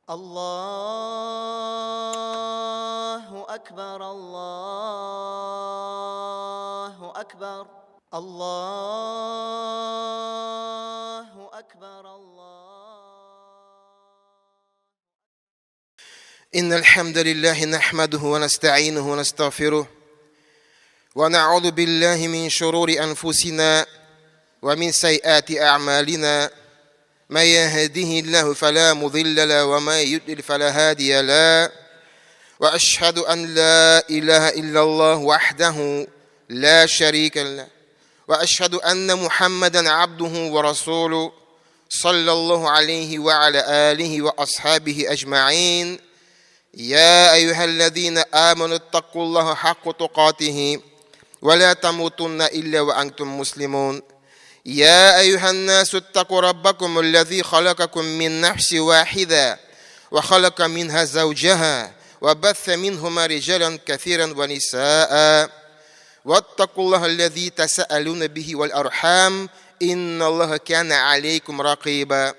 Аллаһу акбар, Аллаһу акбар, Аллаһу акбар, Аллаһу. إن الحمد لله نحمده ونستعينه ونستغفره ونعوذ بالله من شرور أنفسنا ومن سيئات أعمالنا ما يهده الله فلا مضل له وما يضلل فلا هادي له وأشهد أن لا إله إلا الله وحده لا شريك له وأشهد أن محمدا عبده ورسوله صلى الله عليه وعلى آله وأصحابه أجمعين يا أيها الذين آمنوا اتقوا الله حق تقاته ولا تموتن إلا وأنتم مسلمون يا أيها الناس اتقوا ربكم الذي خلقكم من نفس واحدة وخلق منها زوجها وبث منهما رجالا كثيرا ونساء واتقوا الله الذي تسألون به والأرحام إن الله كان عليكم رقيبا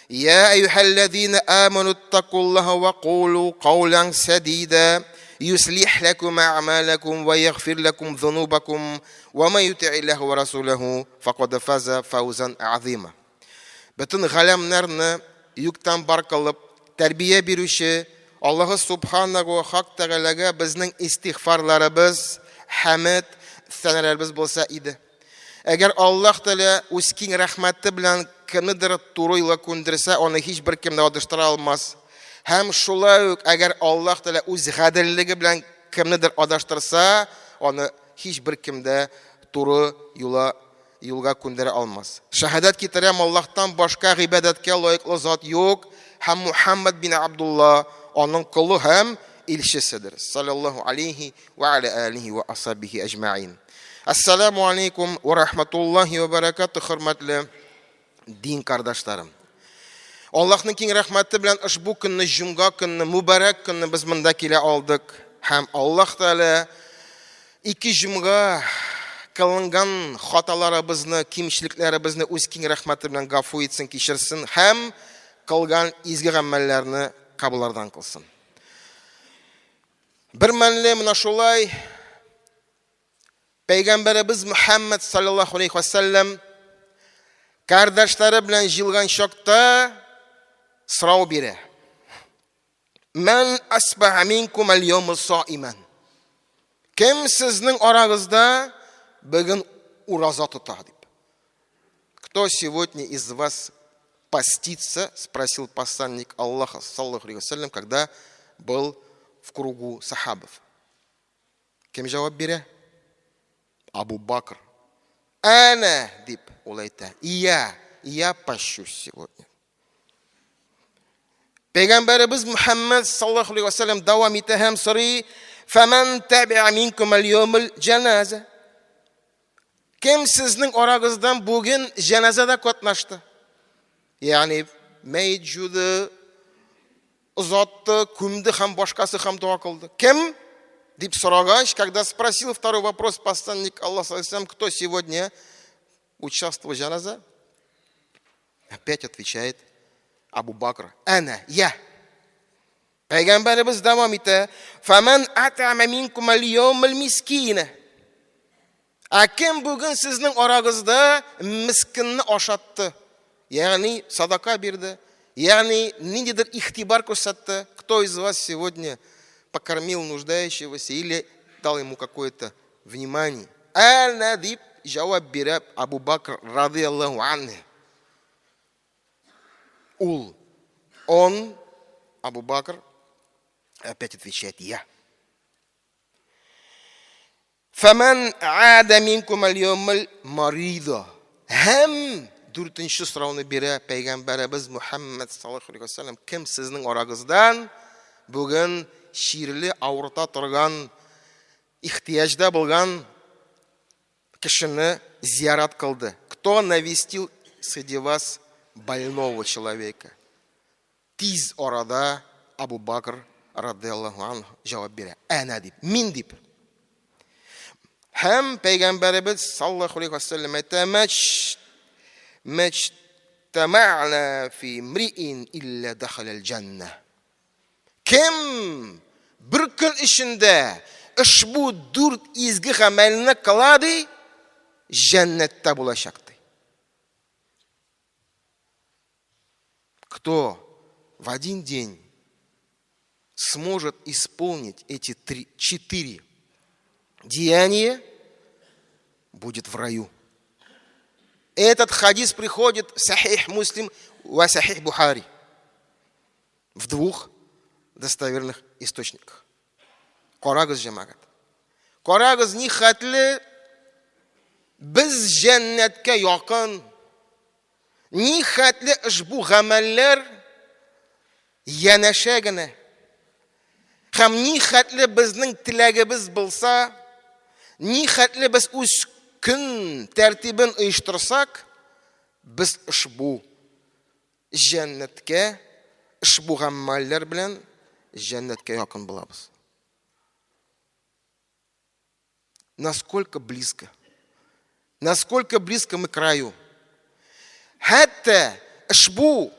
يا أيها الذين آمنوا اتقوا الله وقولوا قولا سديدا يصلح لكم أعمالكم ويغفر لكم ذنوبكم ومن يطع الله ورسوله فقد فاز فوزا عظيما Бөтен галәмнәрне юктан бар кылып, тәрбия бирүче Аллаһы Субханаху Хак Тәгаләгә безнең истигъфарларыбыз, хәмд, сәнәләребез булса иде. Әгәр Аллаһ Тәгалә үз киң рәхмәте белән кемнедер туры юлга күндерсә, аны һичбер кем дә адыштыра алмас. Һәм шулай ук, әгәр Аллаһ Тәгалә үз гаделлеге белән кемнедер адаштырса, аны һичбер кем дә туры юла юлга күндерә алмас. Шәһадәт китерәм, Аллаһтан башка гыйбадәткә лаеклы зат юк, һәм Мухаммад бин Абдулла аның колы һәм илчеседер. Саллаллаһу алейхи ва аля алихи ва асабихи әҗмәин. Ассаламу алейкум ва рахматуллахи ва баракату, хөрмәтле дин кардашларым. Аллаһның киң рәхмәте белән ошбу көнне, җомга көнне, мөбарәк көнне без монда килә алдык. Һәм Аллаһ Тәгалә ике җомга кылынган хаталарыбызны, кимчелекләребезне үз киң рәхмәте белән гафу итсен, кичерсен һәм кылган изге гамәлләрне кабуллардан кылсын. Бер мәнле менә шулай Пәйгамбәребез Мөхәммәд саллаллаху алейхи вәсәлләм кардәшләре белән җыелган чакта сорау бирә. Мән асбаха минкум аль-яума саиман. Кем сезнең арагызда бүген ураза тота дип. Кто сегодня из вас постится, спросил посланник Аллаха саллаллаху алейхи вәсәлләм, когда был в кругу сахабов. Кем җавап бирә? Абу Бакр. Әнә, дип ул әйтә. Я, я пощусь сегодня. Пәйгамбәребез Мухаммад саллаллаху алейхи вәсәлләм дәвам итә һәм сорый: "Фәмән табиа минкум аль-яумул җаназа?" Кем сезнең арагыздан бүген җаназада катнашты? Ягъни мәет җуды, озатты, күмде һәм башкасы һәм дога кылды. Кем? Дип сорагач, когда спросил второй вопрос посланник Аллаха, кто сегодня участвовал в җаназа? Опять отвечает Абу Бакр. Әнә, я. Пәйгамбәребез дәвам итә. Фәмән атама минкум аль-яумал мискина. Ә кем бүген сезнең арагызда мискинне ашатты? Ягъни садака бирде, ягъни ниндидер игътибар күрсәтте. Кто из вас сегодня покормил нуждающегося или дал ему какое-то внимание? Әнә дип җавап бирә Абу Бакр радияллаһу анху. Ул, он, Абу Бакр, опять отвечает я. Фәмән ада минкум аль-яумал марида. Һәм дүртенче сорауны бирә пәйгамбәребез Мухаммад саллаллаху алейхи вәсәлләм, кем сезнең арагыздан бүген чирле, авырта торган, ихтыяҗда булган кешене зиярат кылды? Кто навестил среди вас больного человека? Тиз арада Абу Бакр радиаллаһу анһу җавап бирә. Әнә дип, мин дип. Һәм пәйгамбәребез саллаллаху алейхи вәсәлләм әйтә, мәч мәчтәмә'на фи мриин илля дахалал җанна. Кем бер көн эчендә ошбу дүрт изге гамәлне кыла ди, җәннәттә булачак ди. Кто в один день сможет исполнить эти три, четыре деяния, будет в раю. Этот хадис приходит в Сахих Муслим ва Сахих Бухари. В двух достоверных источниках. Карагыз, җәмәгать. Карагыз, ни хәтле без җәннәткә якын, ни хәтле ошбу гамәлләр янәшә генә. Һәм ни хәтле безнең теләгебез булса, ни хәтле без үз көн тәртибен оештырсак, без ошбу җәннәткә, ошбу гамәлләр белән җәннәткә якын булабыз. Насколько близко? Насколько близко мы к раю? Хәтта ошбу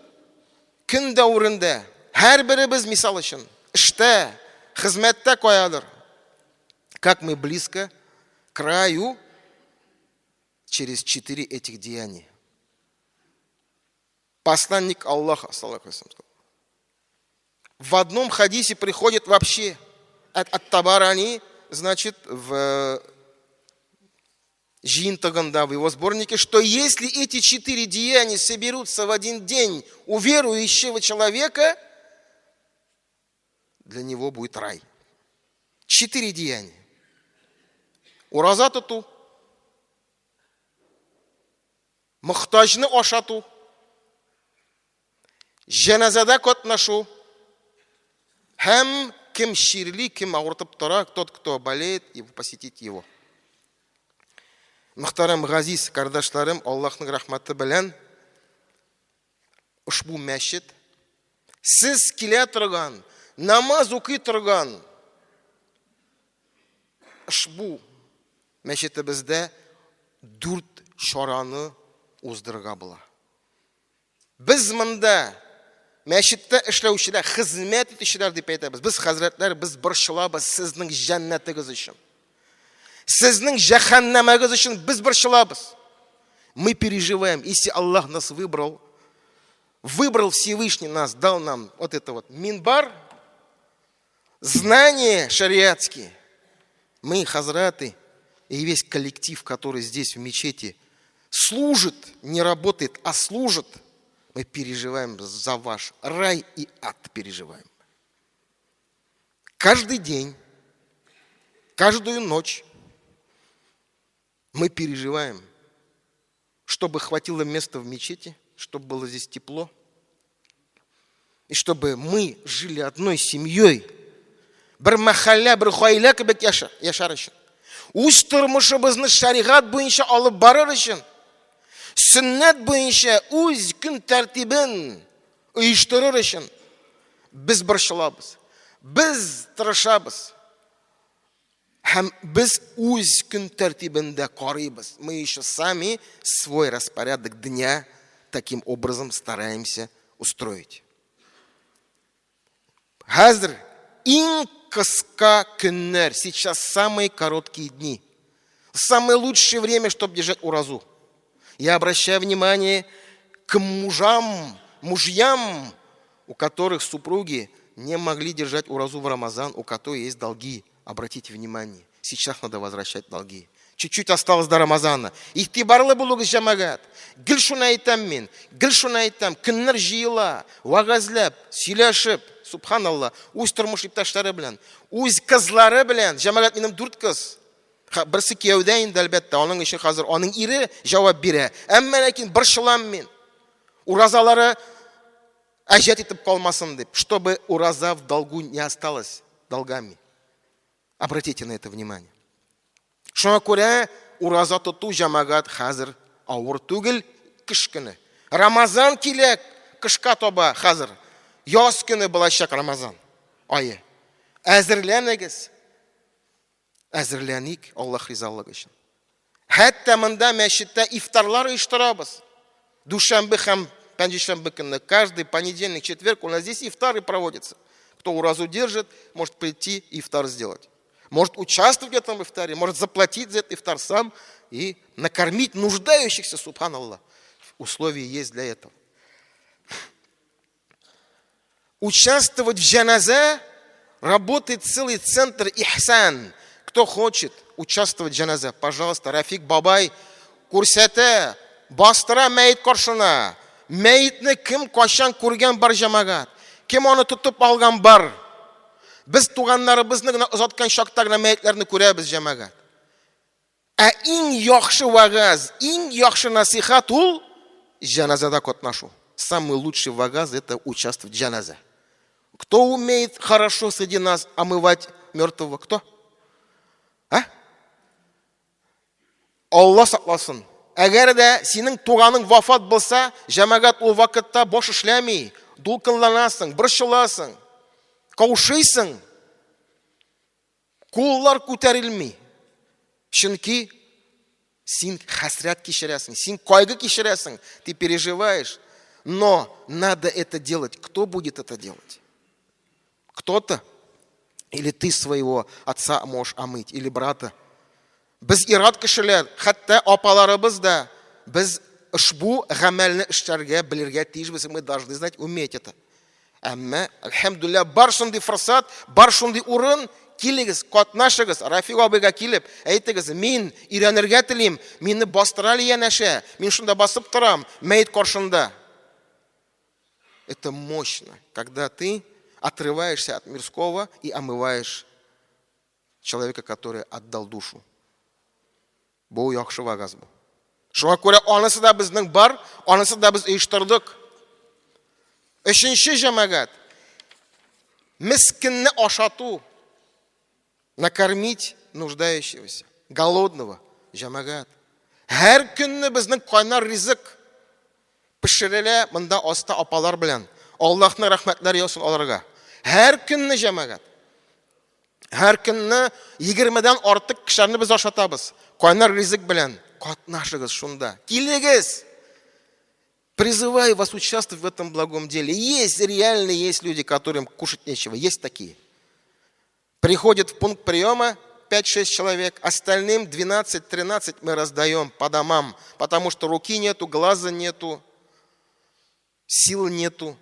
көн дәверендә һәрберебез мисал өчен эштә, хезмәттә каядыр. Как мы близко к раю через четыре этих деяния. Посланник Аллаха, саллаху В одном хадисе приходит вообще от, от Табарани, значит, в Жинтаганда, в его сборнике, что если эти четыре деяния соберутся в один день у верующего человека, для него будет рай. Четыре деяния. Ураза тоту, мохтаҗны ашату, җеназада катнашу һәм кем чирли, кем авыртып тора, тот, кто болеет, и посетить его. Мөхтәрәм газиз кардәшләрем, Аллаһның рәхмәте белән ошбу мәчет сез килә торган, намаз укый торган ошбу мәчетебездә дүрт чараны уздырырга була. Без монда мәчеттә эшләүчеләр, хезмәт итүчеләр дип әйтәбез. Без хәзрәтләр, без борчылабыз сезнең җәннәтегез өчен. Сезнең җәһәннәмегез өчен без борчылабыз. Мы переживаем, если Аллах нас выбрал, выбрал Всевышний нас, дал нам вот это вот минбар, знания шариатские. Мы, хазраты, и весь коллектив, который здесь в мечети служит, не работает, а служит, мы переживаем за ваш рай и ад переживаем. Каждый день, каждую ночь мы переживаем, чтобы хватило места в мечети, чтобы было здесь тепло, и чтобы мы жили одной семьей, бер мәхәллә, бер гаилә кебек яшәр өчен. Үз тормышыбызны шәригать буенча алып барыр өчен, сөннәт буенча үз көн тәртибен оештырыр өчен без борчылабыз, без тырышабыз. Һәм без үз көн тәртибендә карыйбыз. Мы еще сами свой распорядок дня таким образом стараемся устроить. Хәзер иң кыска көннәр, сейчас самые короткие дни. Самое лучшее время, чтобы держать уразу. Я обращаю внимание к мужам, мужьям, у которых супруги не могли держать уразу в Рамазан, у которых есть долги. Обратите внимание, сейчас надо возвращать долги. Чуть-чуть осталось до Рамазана. Игътибарлы булыгыз, җәмәгать. Гел шуны әйтәм мин. Гел шуны әйтәм. Көннәр җыела, вәгазьләп, сөйләшеп, субханалла, үз тормыш иптәшләре белән, үз кызлары белән. Җәмәгать, минем дүрт кыз. Берсе кияүдә инде, әлбәттә, аның өчен хәзер аның ире җавап бирә. Әмма ләкин борчылам мин. Уразалары әҗәт итеп калмасын дип, чтобы ураза в долгу не осталась долгами. Обратите на это внимание. Шуңа күрә ураза тоту җәмәгать хәзер авыр түгел, кыш көне. Рамазан килә, кышка таба хәзер. Яз көне булачак Рамазан ае. Әзерләнегез. Әзерләник Аллаһ ризалыгы өчен. Хәтта монда мәчеттә ифтарлар оештырабыз. Дүшәмбе һәм пәнҗешәмбе көнне, каждый понедельник, четверг у нас здесь ифтары проводятся. Кто уразу держит, может прийти и ифтар сделать. Может участвовать в этом ифтаре, может заплатить за этот ифтар сам и накормить нуждающихся, субханаллах. Условия есть для этого. Участвовать в джаназе, работает целый центр ихсан. Кто хочет участвовать в джаназе, пожалуйста, Рафик бабай күрсәтә, бастыра мәет каршына. Мәетне кем кайчан күргән бар, җәмәгать? Кем аны тотып алган бар? Без туганнарыбызны гына озаткан чакта гына мәетләрне күрәбез, җәмәгать. Ә иң яхшы вәгазь, иң яхшы насихат ул җаназада катнашу. Самый лучший вагаз – это участвовать в джаназе. Кто умеет хорошо среди нас омывать мертвого? Кто? А? Алла сакласын. Әгәр дә синең туганың вафат булса, җәмәгать, ул вакытта баш эшләми, дулкынланасың, борчыласың, каушыйсың. Куллар күтәрелми. Чөнки син хәсрәт кичерәсең, син кайгы кичерәсең, ты переживаешь. Но надо это делать. Кто будет это делать? Кто-то? Или ты своего отца можешь омыть, или брата. Без ир-ат кешеләр, хәтта апаларыбыз да, без ошбу гамәлне эшләргә белергә тиешбез, мы должны знать, уметь это. Әмма, әлхәмдүлилләһ, бар шундый форсат, бар шундый урын, килегез, катнашыгыз, Рафик абыйга килеп, әйтегез, мин өйрәнергә телим, мине бастыра әле янәшә, мин шунда басып торам, мәет каршында. Это мощно, когда ты отрываешься от мирского и омываешь человека, который отдал душу. Бу яхшы вагаз бу. Шуңа күрә анысы да безнең бар, анысы да без оештырдык. Өченче, җәмәгать. Мескенне ашату. Накормить нуждающегося, голодного, җәмәгать. Һәр көнне безнең кайнар ризык пешерелә монда аста апалар белән. Аллаһның рәхмәтләре яусын аларга. Һәр көнне, җәмәгать. Һәр көнне 20-дән артык кешеләрне без ашатабыз. Кайнар ризык белән катнашыгыз шунда. Килегез! Призываю вас участвовать в этом благом деле. Есть, реально есть люди, которым кушать нечего. Есть такие. Приходят в пункт приема 5-6 человек, остальным 12-13 мы раздаем по домам, потому что руки нету, глаза нету, силы нету.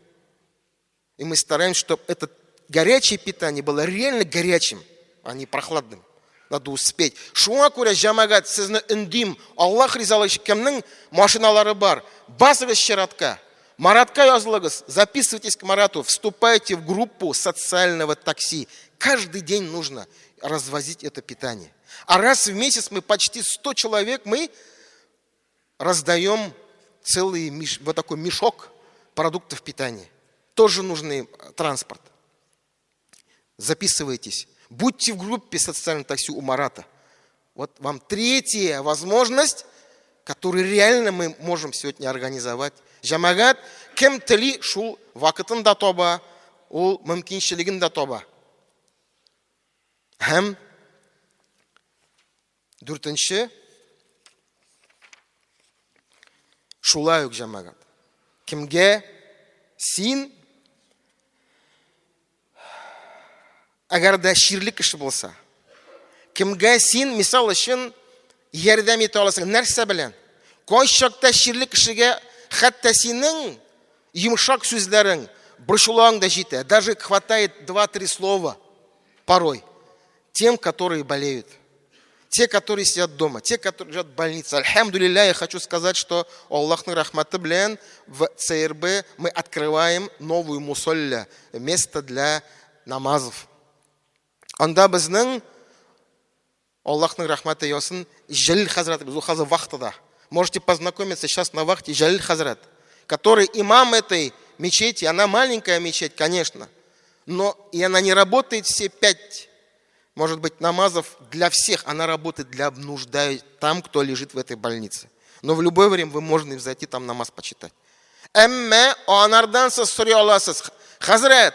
И мы стараемся, чтобы это горячее питание было реально горячим, а не прохладным. Надо успеть. Шуңа күрә, җәмәгать, сезне өндим, Аллаһ ризалыгы өчен, кемнең машиналары бар, басыгыз чиратка. Маратка язылыгыз, записывайтесь к Марату, вступайте в группу социального такси. Каждый день нужно развозить это питание. А раз в месяц мы почти 100 человек мы раздаем целый вот такой мешок продуктов питания. Тоже нужный транспорт. Записывайтесь. Будьте в группе социального такси у Марата. Вот вам третья возможность, которую реально мы можем сегодня организовать. Җәмәгать, кем тели, шул вакытын да таба, ул мөмкинчелеген дә таба. Һәм дүртенче, шулай ук, җәмәгать. Кемгә син, әгәр дә чирле кеше булса, кемгә син, мисал өчен, ярдәм итә аласың, нәрсә белән? Кайчакта чирле кешегә хәтта синең йомшак сүзләрең, борчылуың да җитә. Даже хватает 2-3 слова порой тем, которые болеют. Те, которые сидят дома, те, которые лежат в больнице. Альхамдулилля, я хочу сказать, что Аллахның рәхмәте белән в ЦРБ мы открываем новую мусолля, место для намазов. Анда безнең Аллахның рәхмәте яусын, Җәлил хәзрәтебез, ул хәзер вахтада. Можете познакомиться сейчас на вахте Җәлил хәзрәт, который имам этой мечети. Она маленькая мечеть, конечно, но и она не работает все пять, может быть, намазов для всех, она работает для нуждающихся, там, кто лежит в этой больнице. Но в любое время вы можете зайти там намаз почитать. Әмма анардан сез сорый аласыз: хәзрәт,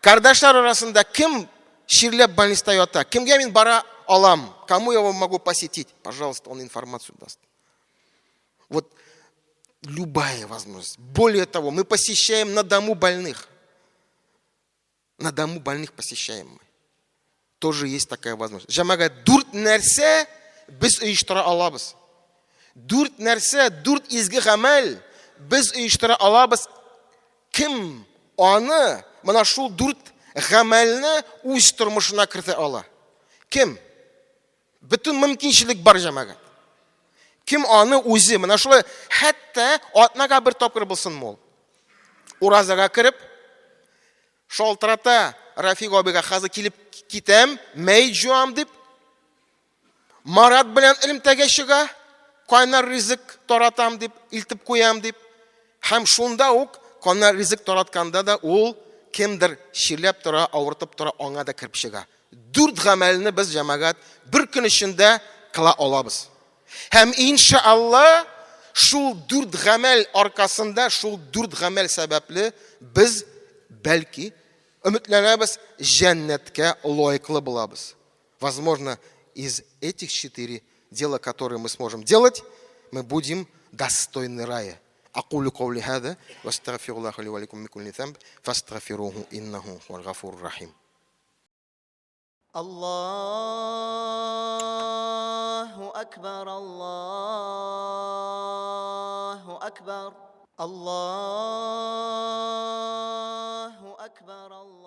кардәшләр арасында кем чирләп больниста ята, кемгә мин бара алам, кому я его могу посетить? Пожалуйста, он информацию даст. Вот любая возможность. Более того, мы посещаем на дому больных. На дому больных посещаем мы. Тоже есть такая возможность. Җәмәгать, дүрт нәрсә без оештыра алабыз. Дүрт нәрсә, дүрт изге гамәл без оештыра алабыз. Кем аны, менә шул дүрт гамәлне үз тормышына кертә ала? Кем? Бөтен мөмкинчелек бар җәмәгать. Кем аны үзе, менә шулай, хәтта атнага бер тапкыр булсын мул. Уразага кереп, шалтырата Рафик абыйга, хәзер килеп китәм, мәет җуам дип, Марат белән элемтәгә чыга, кайнар ризык таратам дип, илтеп куям дип. Һәм шунда ук кайнар ризык таратканда да ул кемдер чирләп тора, авыртып тора, аңа да кереп чыга. Дүрт гамәлне без җәмәгать бер көн эчендә кыла алабыз. Һәм иншалла шул дүрт гамәл аркасында, шул дүрт гамәл сәбәпле без бәлки өметләнәбез җәннәткә лаеклы булабыз. Возможно, из этих четыре дела, которые мы сможем делать, мы будем достойны рая. أقول قولي هذا واستغفر الله لي ولكم من كل ذنب فاستغفروه إنه هو الغفور الرحيم. الله أكبر الله أكبر الله أكبر الله.